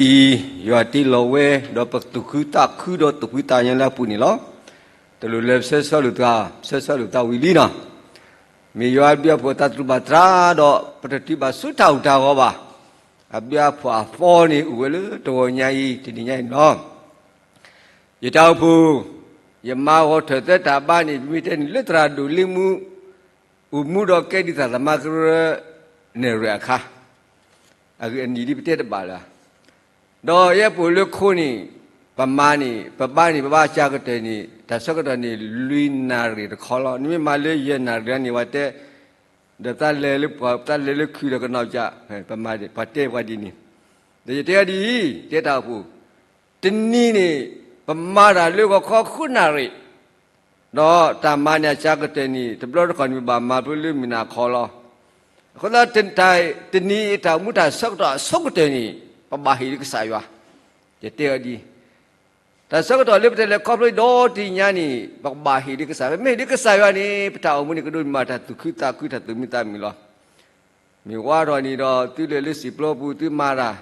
အံၤ ယွၤတ့လီၤဝဲ ဒီးပသူၣ်ခုသးခုဒီးသူၣ်ဖှံသးညီလၢအပူၤန့ၣ်လီၤ. တလိၣ်လၢပဆၢဆီလိာ်သး, ပဆၢဆီလိာ်သးဝံၤလံနီၤ. မ့ၢ်ယွၤအဘျုးအဖှိၣ်အသးတရူးဘၣ်တြၤဒီး ပတတုၤဘၣ်ဆူတၢ်အုၣ်တၢ်ဂီၤဘၣ်. အဘျုးအဖှိၣ်အသီန့ၣ် အိၣ်ဝဲလၢတဂီၤညါအံၤ တနံၤညါအံၤလီၤ. ယတၢ်အိၣ်ဖှိၣ်, ယမါဂီၤထၢၣ်သၢတၢ်ဘါန့ၣ် ပမ့ၢ်တဲန့ၣ်လၢသရၣ်ဒိၣ်လ့မူ အိၣ်မူဒီးကဲဒ်သိးသမါကရၢ နဲၣ်ရွဲၣ်အခါ, အဂ့ၢ်အနံၣ်ဒ်ပတဲတဘၣ်လၢၤ. ဒီးယဲပအိၣ်လၢခိန့ၣ်, ပမၤန့ၣ် ပဘါန့ၣ် ပဘါစှၤကတၢၢ်န့ၣ် တၢ်ဆၢကတီၢ်န့ၣ် လွံၢ်နၣ်ရံၣ်တခီလီၤ. နမ့ၢ်မၤလၢယဲၢ်နၣ်ရံၣ်န့ၣ် ပှၤတဲ, ဒီးပသးလဲၤလၢပှၤ ပသးလဲၤလၢခုဒီးကနီၢ်ကစၢ်, ပမၤ ပှၤတဲပှၤဒ်န့ၣ်, ဒီးယတဲအီၤဒ်အံၤ, တဲတၢ်အိၣ်ဖှိၣ်, တနံၤန့ၣ် ပမၤတၢ်လၢဂီၤခီဃုနၣ်ရံၣ် ဒီးတၢ်မၤန့ၣ်အစှၤကတၢၢ်န့ၣ် တဘျီတခီၣ်န့ၣ် ပဘၣ်မၤဖဲလၢမုၢ်နၤခီလီၤ. အဃိသတး တနံၤအံၤတၢ်အိၣ်မူတၢ်ဆၢကတီၢ်အဆိကတၢၢ်န့ၣ် ပဘၣ်ဟ့ၣ်လၢကစၢ်ယွၤ, ယတဲအီၤဒ်အံၤ, တၢ်ဆၢကတီၢ်လၢပတလဲၤခီဖျိဒီတနံၤညါန့ၣ် ပကဘၣ်ဟ့ၣ်လၢကစၢ်ယွၤ, မ့ၢ်ဟ့ၣ်လၢကစၢ်ယွၤန့ၣ် ပတၢ်အိၣ်မူန့ၣ် ကဒိးန့ၢ်ဘၣ်တၢ်သူၣ်ခုသးခု တၢ်သူၣ်မံသးမုာ်လီၤ. မ့ၢ်ဝါထီၣ်န့ၣ်ဒီး သုလဲၤလၢစံာ်ပျီပူၤ သုမၤတၢ်,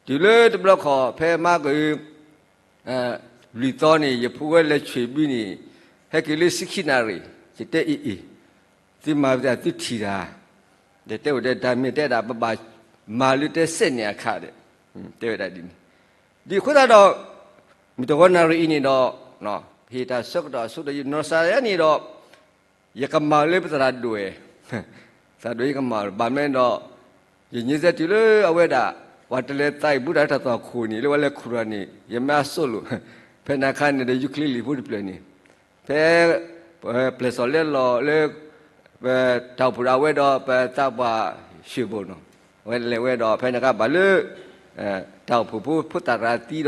တုၤလၢတဘျီခီၣ် ဖဲမၤကၢၢ် လွံၢ်သီန့ၣ် ယဖိဝဲလဲၤဆွံၣ်ဘုန့ၣ် ဟဲက့ၤလၢဆံခံနၣ်ရံၣ်, ယတဲအံၤအံၤ, သုမၤပသးသုထံၣ်တၢ်, ဒီးတဲအိၣ်ဒီးတၢ်မ့ၢ်တဲဒၣ် ပဘၣ်မၤလၢတဲစဲးန့ၣ်အခါဒီး, တဲဝဲဒၣ်ဒ်န့ၣ်, ဒ်အဃိသတးဒီး မုၢ်တဂီၤနၣ်ရံၣ်အံၤန့ၣ်ဒီး ဟ့ၣ်တၢ်ဆၢကတီၢ်အဆိဒီး ယနီၢ်ကစၢ်ယၤန့ၣ်ဒီး ယကမၤလၢပသရၣ်ဒိၣ်ဝဲ, သရၣ်ဒိၣ်ယကမၤ ဘၣ်မနုၤဒီး ယန့ၢ်စဲတုၤလၢအဝဲဒၣ် ပှၤတလဲၤသးအံၤဘူးတၢ်လၢတၢ်သွၣ်ခိၣ်န့ၣ် လၢပှၤလဲၤခူၣ်ထီၣ်န့ၣ် ယမ့ၢ်အစိၣ်လိာ်, ဖဲန့ၣ်အခါန့ၣ်ဒီး ယူၤခလ့းလံာ်ဖိတဖျၢၣ်န့ၣ်, ဖဲ ပျဲၢ်စီၣ်လဲလီၤလၢ ပတၢ်အိၣ်ဖှိၣ်ဒီးအဝဲဒီးပသးပှၢ်ၡ့ၣ်ဘိၣ်နီၤ, အဝဲလဲၤဝဲဒီး ဖဲန့ၣ်အခါဘၣ်လၢ တၢ်အိၣ်ဖှိၣ်ဖိ ဖိသၣ်တဂၤသံဒီး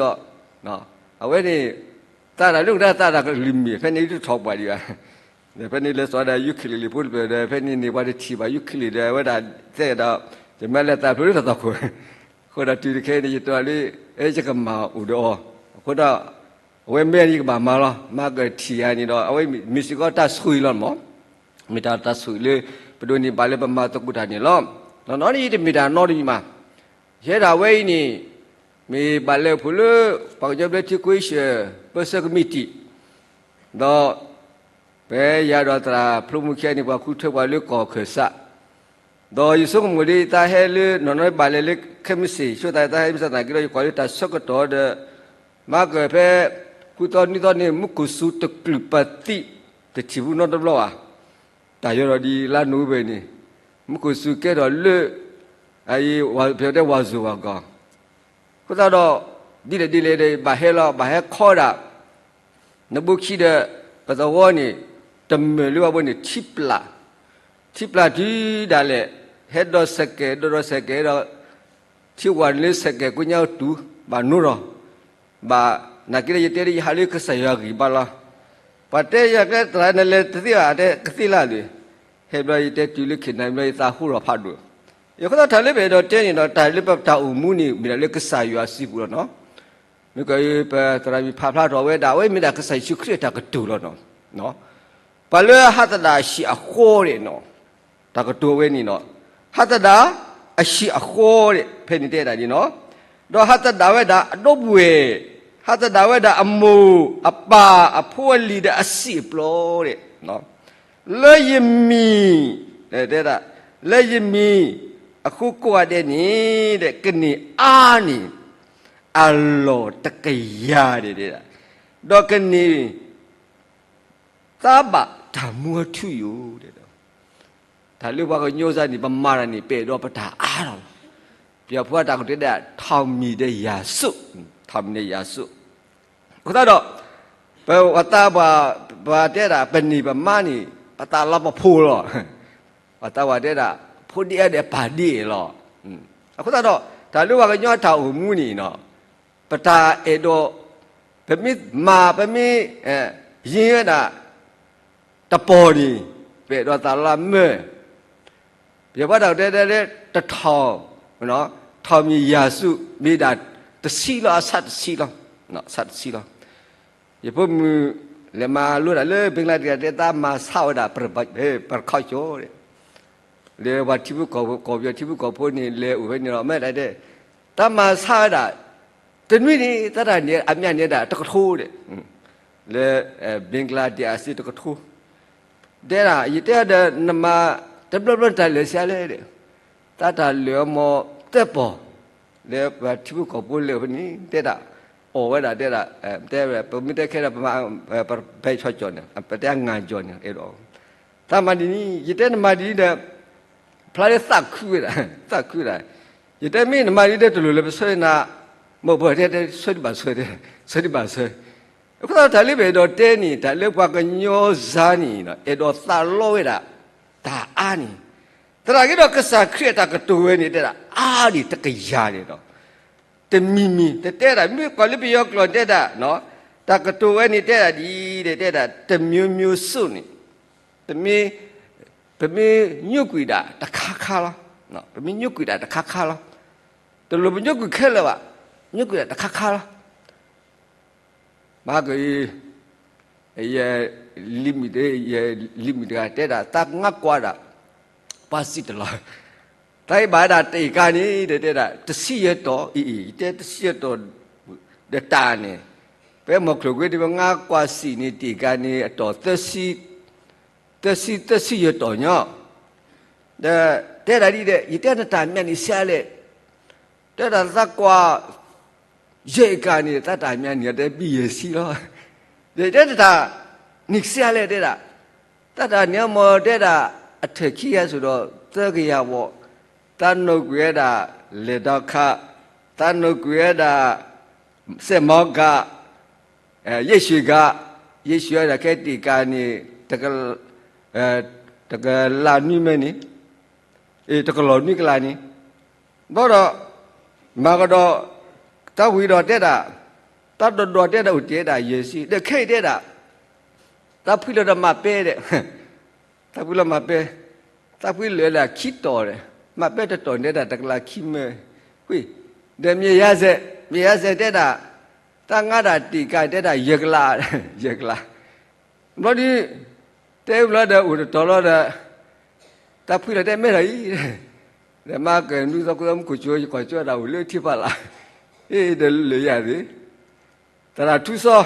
အဝဲန့ၣ် သးတၢ်လၢကဒါသးတၢ်ကလုၢ်မ့ၢ် ဖဲန့ၣ်တထီၣ်ပှၤဒံးဘၣ်. ဖဲန့ၣ်လဲၤစိာ်ဒီးယူၤခလ့းလံာ်ဖိတဖျၢၣ်ဒီး ဖဲန့ၣ်န့ၣ် ပှၤတထံၣ်ဘၣ်ယူၤခလ့းဒီး အဝဲဒၣ်သဲဒီး ယမ့ၢ်လဲၤသးဖျိလၢတၢ်သွၣ်ခိၣ်, အဃိဒီးတုၤတခဲအံၤန့ၣ် ယတိၢ်လၢ အဲ ယကမၤအိၣ်ဒီးအီၤ, အဃိဒီး အဝဲမ့ၢ်ယကဘၣ်မၤလီၤ, မၤကထံၣ်ယၤန့ၣ်ဒီး အဝဲမ့ၢ်စ့ၢ်ကီးတၢ်ဆိၣ်ဂ့ၤလီၤမး, မ့ၢ်တၢ်တၢ်ဆိၣ်ဂ့ၤလၢ ပဒိးန့ၢ်ဘၣ်လၢပမၤသကိးတၢ်န့ၣ်လီၤ. နီၢ်နီၢ်န့ၣ်ယတမ့ၢ်တၢ်နီတမံၤမး, ယဲဒၣ်ဝဲအံၤန့ၣ် မ့ၢ်ဘၣ်လဲၤအိၣ်ဖှိၣ်လၢ ပှၤကညီဘျၢထံခဝ့ၡၢၣ် ပၢဆှၢကမံးတံာ်, ဒီး ပယၤဒီးသရၣ်ဖျိမုၢ်ခံဂၤန့ၣ် ပှၤဃုထၢပှၤလၢကီၢ်ခၢၣ်စး, ဒီးယဆိကမိၣ်လၢယသးဟဲလၢ နီၢ်နီၢ်ဘၣ်လဲၤလၢခဲမုၢ်ဆ့ၣ် ဆိသးယသးဟဲမုၢ်ဆ့ၣ်သနာ်က့ဒီး ယကွၢ်လၢတၢ်ဆၢကတီၢ်ဒီး မၤကၢၢ်ဖဲ ဃုသီနွံသီန့ၣ် မူခိၣ်စူၤတကလုာ်ပသံး တထံၣ်ဖူနီတဘျီဘၣ်. တၢ်ယီၤဒီးဒ်လါနိၣ်ဝ့ဘၢၣ်န့ၣ် မူခိၣ်စူၤကဲထီၣ်လၢ အအံၤ ပတဲဝၤစိၤဝၤကီၢ်, အဃိသတးဒီး ဒ်လဲၣ်ဒ်လဲၣ်ဒီး ဘၣ်ဟဲလီၤ ဘၣ်ဟဲခီဒၣ် နဘိခံဒီး ပသဝီန့ၣ် တမၢၢ်လၢပှၤဘိန့ၣ် ထံပျၢ်, ထံပျၢ်တုၤဒၣ်လဲာ် ဟဲဒီးစဲးကဲး ဒီးဒီးစဲးကဲးဒီး ထံဝၢ်န့ၣ်လၢစဲးကဲးကိးညါတူၤ ဘၣ်နိဒီး ဘၣ်နာ်က့ဒီး ယတဲလၢယဟးလၢကစၢ်ယွၤဂံၢ်ဘါလီၤ. ပှၤတဲယၤကျဲသရၣ်နလဲၤတသ့ဘၣ် တဲကသ့လၢ်လၢ ဟဲဘျီယတဲတုၤလၢခ့ၣ်နၤဘျီ ယသးဟူထီၣ်ဖးဒိၣ်. ယဃိသတးတၢ်လၢပအဲၣ်ဒိးတဲန့ၣ်ဒီး တၢ်လၢပတၢ်အိၣ်မူန့ၣ် မ့ၢ်ဒၣ်လၢကစၢ်ယွၤစုပူၤလီၤနီၤ. မ့ၢ်ကီးပသရၣ်မုၣ်ဖးဖျါထီၣ်ဝဲဒၣ် အဝဲမ့ၢ်ဒၣ်ကစၢ်ယ့ၣ်ၡူးခရံာ်အတၢ်ကတိၤလီၤနီၤ. ပှၤလၢအဟးသဒၣ်အဟံၣ်အဃီန့ၣ်နီၤ, တၢ်ကတိၤဝဲန့ၣ်နီၤ, ဟးသဒၣ်အဟံၣ်အဃီန့ၣ် ဖဲန့ၣ်တဲဒၣ်န့ၣ်နီၤ, ဒီးဟးသဒၣ်ဝဲဒၣ်အဒီပုၢ်ဝဲၢ်, ဟးသဒၣ်ဝဲဒၣ်အမိၢ်အပၢ် အဖိအလံၤဒီးအစံာ်အပျီဒဲး လၢယမံၤ, တဲဒၣ်, လၢယမံၤအဃိကိးဂၤဒဲးန့ၣ် ကန့ၢ်အါန့ၢ်အလီၢ်တကယၤဒဲး, ဒီးကန့ၢ် သးဘၣ်တၢ်မူအထူအယိာ်ဒဲး, တၢ်လၢပှၤကညီစၢ်န့ၣ် ပမၤတၢ်န့ၣ် ပအဲၣ်ဒိးပတၢ်အါထီၣ်လီၤ. ပယီၤဖိအတၢ်ကတိၤဒၣ် ထီၣ်မံၤဒီးယၤစိာ်, ထီၣ်မံၤဒီးယၤစိာ်. အဃိသတးဒီး ပဝဲသးပှၢ် ပှၤတဲဒၣ် ပန့ၢ်ပမါန့ၣ် ပသးလီၤပဖိလီၤ. ပှၤသးပှၢ်တဲဒၣ် ဖိဒ်အဲၣ်ဒီးပၢ်ဒ်အဲၣ်လီၤ. အဃိသတးဒီး တၢ်လၢပှၤကညီတၢ်အိၣ်မူန့ၣ်နီၤ ပတၢ်အဲၣ်ဒိး ပမ့ၢ်မၤ ပမ့ၢ် ယ့ဝဲဒၣ် တပီၤန့ၣ် ပအဲၣ်ဒိးသးလီၤမၢ်, ပယီၤဖိတၢ်ကတဲဒၣ်လၢ တထီၣ်, ထီၣ်မံၤယၤစိာ် မ့ၢ်ဒၣ်တဆံလီၤ အဆၣ်တဆံလီၤ, အဆၣ်တဆံလီၤ. ယဖိမုၣ်လဲၤမၤလိတၢ်လၢ ဘ့ကလါဒ့း တဲသးမၤဆါဝဲဒၣ် ပရခီၣ်ကၠိ, လၢပှၤထံဖိကီၢ်ဖိ ကီၢ်ပယီၤထံဖိကီၢ်ဖိန့ၣ် လဲၤအိၣ်ဖဲန့ၣ်လီၤ မ့ၢ်ဒၣ်တဲ တၢ်မၤဆါဝဲဒၣ်, တနွံန့ၣ် တၢ်တၢ်န့ၣ် အမ့ၢ်န့ၣ်ဒၣ်တကထိဒီး, လၢ ဘ့ကလါဒ့းအစ့တကထိ, တဲဒၣ် ယတဲဒီး နမၤတဘျီဘျီ နတၢ်လၢာ်ဆံးအါလဲၣ်ဒီး, တၢ်တၢ်လၢာ်အမီၤသၢပီၢ်, လၢပှၤထံဖိကီၢ်ဖိလၢာ်ဖဲန့ၣ် တဲဒၣ်, အီၣ်ဝဲဒၣ်တဲဒၣ်, တဲဝဲ ပမ့ၢ်တဲခဲဒီး ပမၤ ပပဲဆီကီၢ်န့ၣ် ပတဲအငါကီၢ်န့ၣ် အဲၣ်ဒိး တၢ်မၤဒ်န့ၣ် ယတဲနမၤဒ်န့ၣ်ဒီး, ဖျါလၢသးခုဝဲဒၣ်, သးခုဝဲဒၣ်, ယတဲမ့ၢ်နမၤဒ်န့ၣ် တလိၣ်လၢပဆၢနၤ, မ့ၢ်ပှၤတဲတဲဆၢဒံးဘၣ်ဆၢ, ဆၢဒံးဘၣ်ဆၢ, အဃိသတးတၢ်လၢပအဲၣ်ဒိးတဲန့ၣ် တၢ်လၢပှၤကညီစါန့ၣ် အဲၣ်ဒိးသးလီဝဲဒၣ်, တၢ်အါန့ၣ်, သနာ်က့ဒီးကစၢ်ခရံာ်အတၢ်ကတိၤဝဲန့ၣ် တဲဒၣ်အါဒံးတကယၤန့ၣ်ဒီး တမံၤမံၤ တတဲဒၣ် မ့ၢ်ကွၢ်လၢပယီၤကျိာ်တဲဒၣ်, တၢ်ကတိၤဝဲန့ၣ်တဲဒၣ်ဒ်အံၤ တဲဒၣ် တစ်မျိုးမျိုးစိတ်န့ၣ်, ပမ့ၢ်, ပမ့ၢ်ညိကွံာ်ဒၣ်တခါခါလီၤ, ပမ့ၢ်ညိကွံာ်ဒၣ်တခါခါလီၤ, တလိၣ်ပညိကွံာ်ခဲလၢာ်ဘၣ်, ညိကွံာ်ဒၣ်တခါခါလီၤ. မၤက့ၤ ယ လံာ်မုၣ်တဂၤ ယ လံာ်မုၣ်တဂၤတဲဒၣ် သးငါကွၢ်ဒၣ် ပှၤစံၣ်တလီၤ, တၢ်အံၤဘၣ်ဒၣ်တ့ၢ်ကါန့ၣ် တဲဒၣ် တဆံယဲၢ်တီၢ်, အံၤ အံၤ ယတဲတဆံယဲၢ်တီၢ် ဒီးတၢ်န့ၣ်, ဖဲမီၤချိးကွ့ဒီး ပငါကွၢ်စံၣ်န့ၣ် တ့ၢ်ကါန့ၣ် အတီၢ် သၢဆံ, သၢဆံယဲၢ်တီၢ်ညီ, ဒီးတဲဒၣ်ဒ်ဒီး ယတဲနတၢ်မံၤန့ၣ်ဆံးအါလဲၣ်, တဲဒၣ်သးကွၢ် ယဲၢ်ကါန့ၣ် တၢ်တၢ်မံၤန့ၣ် တဲဘံၣ်ယဲၢ်ဆံလီၤ, ဒီးတဲနတၢ်နံၣ်ဆံးအါလဲၣ်တဲဒၣ်, တၢ်တၢ်န့ၣ်အမ့ၢ်တဲဒၣ် အထၢၣ်ခံဂၤစိၤဒီး သၢကယၤဝီၤ, သးနိးကွံာ်ဝဲဒၣ် လဲၤဒီခါ, သးနိးကွံာ်ဝဲဒၣ် စဲးမီကး, ယ့ၣ်ၡူးကး, ယ့ၣ်ၡူးဝဲဒၣ်ခဲတ့ၢ်ကါန့ၣ် တကလးနွံမၢန့ၣ်, တကလီၢ်နွံကလးန့ၣ်, ဘၣ်ဒီး မၤကဒီး တၢ်ဝံၤဒီးတဲဒၣ်, တၢ်ဒိးဒိးတဲဒၣ်အိၣ်တ့ၢ်ဒၣ်ယဲၢ်ဆံ ဒီးခဲအံၤတဲဒၣ်, တၢ်ဖှံလီၤဒီးမၤပဲဒီး, တၢ်ဖှံလီၤမၤပဲ, တၢ်ဖှံလၢာ်ဒၣ်ခံတီၢ်ဒီး မၤပဲတတီၢ်န့ၣ်ဒၣ်တကလးခံမၢ, ဒီးမ့ၢ်ယၤစဲး, မ့ၢ်ယၤစဲးတဲဒၣ်, တၢ်ငါဒၣ်တ့ၢ်ကါတဲဒၣ် ယဲၢ်ကလး, ယဲၢ်ကလး ဘျီဒ်, တဲဘျီဒီးအိၣ်တတီၤလီၤဒီး, တၢ်ဖှံလီၤတဲမဲထီၣ်အံၤ, ဒီးမၤကနူသီခိၣ်သီမူခိၣ်ကၠိ ယကွၢ်ကၠိဒၣ်အိၣ်လၢထံဖးလၢ်, အ့ဒီးလၢယၤသ့ၣ်, သရၣ်ထူစီ,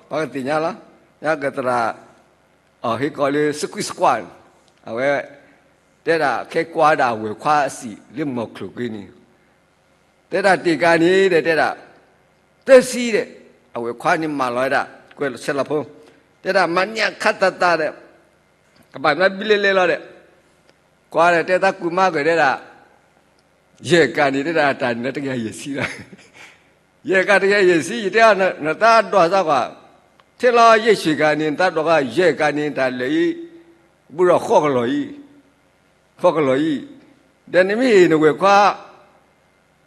ပှၤကသ့ၣ်ညါလီၤ, ညါကသရၣ်, အဟ့ၣ်ကီးလၢ စကွံးစကွး, အဝဲ တဲဒၣ်ခဲကွၢ်ဒၣ်အဝဲၢ်ခွါအစံၣ်လၢမီၤချိးကွ့န့ၣ် တဲဒၣ်တ့ၢ်ကါန့ၣ်ဒီးတဲဒၣ်, သၢဆံဒီး, အဝဲၢ်ခွါန့ၣ်မၤလီၤဝဲဒၣ် ကွဲးလီၤဆဲးလီၤဖိ, တဲဒၣ်မၤန့ၢ်အခါသးသးဒီး, ကဘၣ်မၤဘံၣ်လဲၣ်လဲၣ်လီၤဒီး, ကွၢ်ဒီးတဲသးကူၣ်မၤကဒီးတဲဒၣ်, ယဲၢ်ကါန့ၣ်တဲဒၣ် တၢ်န့ၣ်လၢတကယၤယဲၢ်ဆံလီၤ, ယဲၢ်ကါတကယၤယဲၢ်ဆံ ယတဲအီၤ နသးဒိးသးကွၢ်, ထဲလီၤယ့ၣ်ၡူးကါန့ၣ် နသးဒိးကွၢ် ယဲၢ်ကါန့ၣ် တၢ်လၢာ်အံၤ, ဘူးဒီးဃီကလီၤအံၤ, ဃီကလီၤအံၤ, ဒီးနမ့ၢ်ဟ့ၣ်နဝဲၢ်ခွါ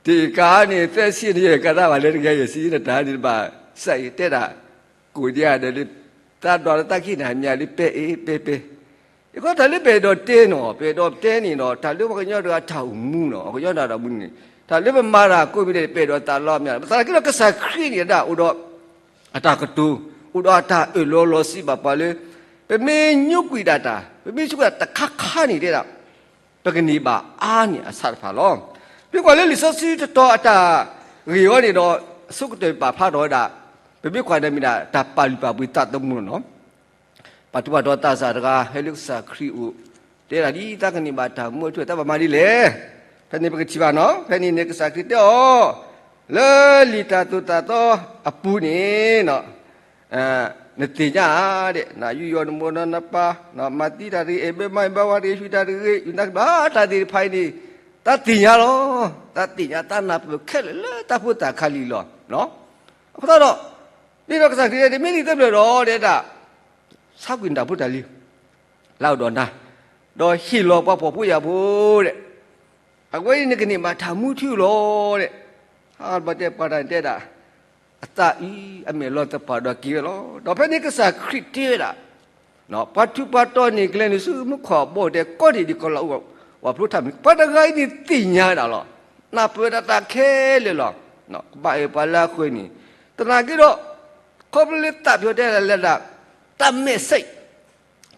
တ့ၢ်ကါန့ၣ် သၢဆံန့ၣ် ယဲၢ်ကါတၢ်ဘၣ်လၢတကယၤယဲၢ်ဆံ နတၢ်န့ၣ်တဘၣ်, စးအံၤတဲဒၣ်, ကိးဒံးဧါဒီးလၢ, သးဒိးလၢသးခံန့ၣ် မ့ၢ်လၢပဲအဲၣ်ပဲပဲ, ယခီတၢ်လၢပအဲၣ်ဒိးတဲနီၤ ပအဲၣ်ဒိးတဲန့ၣ်ဒီး တၢ်လၢပှၤကညီတဂၤတၢ်အိၣ်မူနီၤ ပှၤကညီတၢ်အိၣ်မူန့ၣ်, တၢ်လၢပမၤတၢ်ကိးမံၤဒဲး ပအဲၣ်ဒိးသးလီမ့ၢ် ပသးက့ဒီးကစၢ်ခရံာ်န့ၣ်ဒၣ်အိၣ်ဒီး အတၢ်ကတိၤ, အိၣ်ဒီးအတၢ်အၢၣ်လီၤလီၤစံးဘၣ်ပှၤလၢ, ပမ့ၢ်ညိကွံာ်ဒၣ်တၢ် ပမ့ၢ်ဆိကမိၣ်တၢ်တခါခါန့ၣ်တဲဒၣ်, ပကန့ၢ်ဘၣ်အါန့ၢ်အဆၣ်တဖၣ်လီၤ. မ့ၢ်ကွၢ်လၢလံာ်စီဆှံတတီၤအတၢ်ဂ့ၢ်ဝီန့ၣ်ဒီး, အဆိကတၢၢ်ပာ်ဖျါထီၣ်ဝဲဒၣ်, ပမ့ၢ်ကွၢ်ဒီးမ့ၢ်ဒၣ် တၢ်ပာ်လုၢ်ပာ်ပှ့ၤသးသမူလီၤနီၤ. ပာ်ထူပာ်တီၤသးစၢ်တဂၤ ဟဲလၢကစၢ်ခရံာ်အအိၣ်, တဲဒၣ်ဒ်သးကန့ၢ်ဘၣ်တၢ်မူအထူအတၢ်ဘၣ်မၤဒ်လဲၣ်. ဖဲန့ၣ်ပကထံၣ်ဘၣ်နီၤ ဖဲန့ၣ်န့ၣ်ကစၢ်ခရံာ်တဲအီၤ, လၢလံာ်တၢ်သိၣ်တၢ်သီအပူၤန့ၣ်, နသ့ၣ်ညါဧါဒီး နယူးယီၣ်နမိၢ်နပၢ်, မၤသံတၢ်တဂ့ၤ အဲၣ်ဘၢမါအံၤဘၣ်ဝါတဂ့ၤ ဟံးတၢ်တဂ့ၤ ယူၢ်နၢ်ဘၣ်တၢ်သ့ၣ်တဖၣ်အံၤန့ၣ်, တၢ်သ့ၣ်ညါလီၤ. တၢ်သ့ၣ်ညါတၢ်နၢ်ပၢၢ်ခဲလၢာ်လၢတၢ်ဖိသၣ်ခါလံလီၤ. အဃိသတးဒီး, ဒ်သိးကစၢ်ခရံာ်တဲ တမ့ၢ်နံၤသၢဖျၢၣ်ဒီး တဲဒၣ်, ဆါကွံာ်နတၢ်ဖိတၢ်လံၤ လၢအအိၣ်ဒီးနၤ, ဒီးဟ့ၣ်လီၤပှၤဖှီၣ်ဖိယာ်ဖိဒီး, အဝဲအံၤန့ၣ်ကန့ၢ်ဘၣ်တၢ်မူထူလီၤဒီး, ဟးဘၣ်တဲပှၤတၢ်န့ၣ်တဲဒၣ်, အသးအံၤအမဲာ်လီၤသပှၢ်ဒီးက့ၤဝဲလီၤ. ဒီးဖဲန့ၣ်ကစၢ်ခရံာ်တဲဝဲဒၣ်, ပှၤထူးပှၤတီၤန့ၣ် ကလဲၤနုာ်ဆူမူခိၣ်အဘီၣ်တဲ ကီဒံၣ်ဒံးကီၢ်လီၤအိၣ်, ဝဲဖျိထးမံၤ ပှၤတဂၤအံၤန့ၣ်သ့ၣ်ညါဝဲဒၣ်လီၤ. နၢ်ပၢၢ်ဝဲဒၣ်တၢ်ခဲလၢာ်လီၤ. ကဘၣ်အၢၣ်ပှၤလၢအဃၢၤန့ၣ်, သနာ်က့ဒီး, ခီဖျိလၢသးပျီတဲဒၣ်လဲၤဒၣ်, တၢ်မဲာ်ဆှး,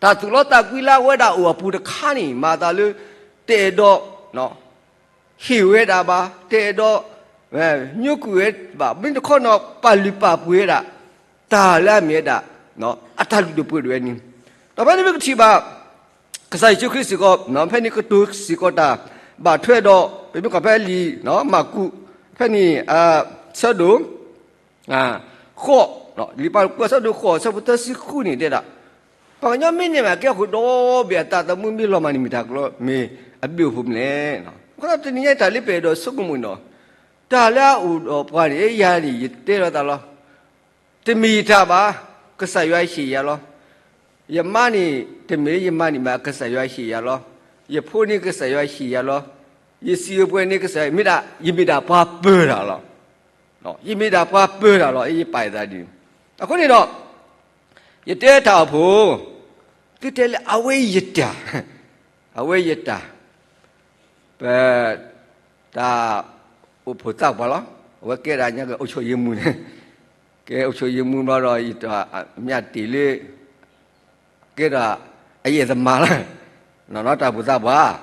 တၢ်သူၣ်လီသးကွံလၢအဝဲဒၣ်အိၣ်အပူၤတခါန့ၣ် မၤသးလၢ, တအဲၣ်ဒိး ဟ့ၣ်ဝဲဒၣ်ဘၣ်, တအဲၣ်ဒိး ညိကွံာ်ဝဲဘၣ်, မ့ၢ်တခီနီၤ ပာ်လုၢ်ပာ်ပှ့ၤဝဲဒၣ် တၢ်လၢအမ့ၢ်ဝဲဒၣ် အတၢ်လုၢ်ဒိၣ်ပှ့ၤဒိၣ်ဝဲန့ၣ်, ဒီးဖဲန့ၣ်မ့ၢ်ကထံၣ်ဘၣ် ကစၢ်ယ့ၣ်ၡူးခရံာ်စ့ၢ်ကီး ဖဲန့ၣ်ကတိၤစ့ၢ်ကီးတၢ်ဘၣ်ထွဲဒီး ပမ့ၢ်ကွၢ်ဖဲလံာ်မၢ်ကူး ဖဲန့ၣ် ဆၢဒိၣ် ဃိး, လံာ်ပာ်ဖျါဆၢဒိၣ်ဃိး ဆၢဖိသၢဆံဃုန့ၣ်တဲဒၣ်, ပှၤကညီမ့ၢ်န့ၢ်ဘၣ်ကဲအဃိဒီဘ့ၣ်အသးသမူမ့ၢ်လီၤမၢ်န့ၣ်မ့ၢ်တၢ်ကလီ မ့ၢ်အဘျုးအဖှိၣ်မနုၤလဲၣ်. အဃိသတးတနံၤညါတၢ်လၢပအဲၣ်ဒိးဆိကမိၣ်န့ၣ်ဒီး တၢ်လၢအအိၣ်ဒီးပှၤန့ၣ် ယၤန့ၣ် ယတဲလီၤသးလီၤ. တမ့ၢ်ယတၢ်ဘၣ်, ကစၢ်ယွၤဟ့ၣ်ယၤလီၤ. ယမါန့ၣ် တမ့ၢ်လၢယမါန့ၣ်ဘၣ်, ကစၢ်ယွၤဟ့ၣ်ယၤလီၤ. ယဖိန့ၣ်ကစၢ်ယွၤဟ့ၣ်ယၤလီၤ. ယစံးယပှဲၤန့ၣ်ကစၢ်ယွၤ မ့ၢ်ဒၣ် ယမ့ၢ်ဒၣ်ပှၤပၢၤတၢ်လီၤ. ယမ့ၢ်ဒၣ်ပှၤပၢၤတၢ်လီၤ ယပာ်ယသးဒ်န့ၣ်. အဃိန့ၣ်ဒီး ယတဲတၢ်အိၣ်ဖှိၣ်, သုတဲလၢအဝဲယတၢ်, အဝဲယတၢ်, ပ တၢ်အိၣ်ဖှိၣ်သးပှၢ်လီၤ. အဝဲကဲဒၣ်ညါက့ၤအိၣ်ဆိးယ့မူန့ၣ်, ကဲအိၣ်ဆိးယ့မူဘျီဒီး ယတၢ်မ့ၢ်တ့ၢ်လၢ ကဲဒၣ်အယဲၢ်သမါလီၤ. နီၢ်နီၢ်တၢ်အိၣ်ဖှိၣ်သးပှၢ်,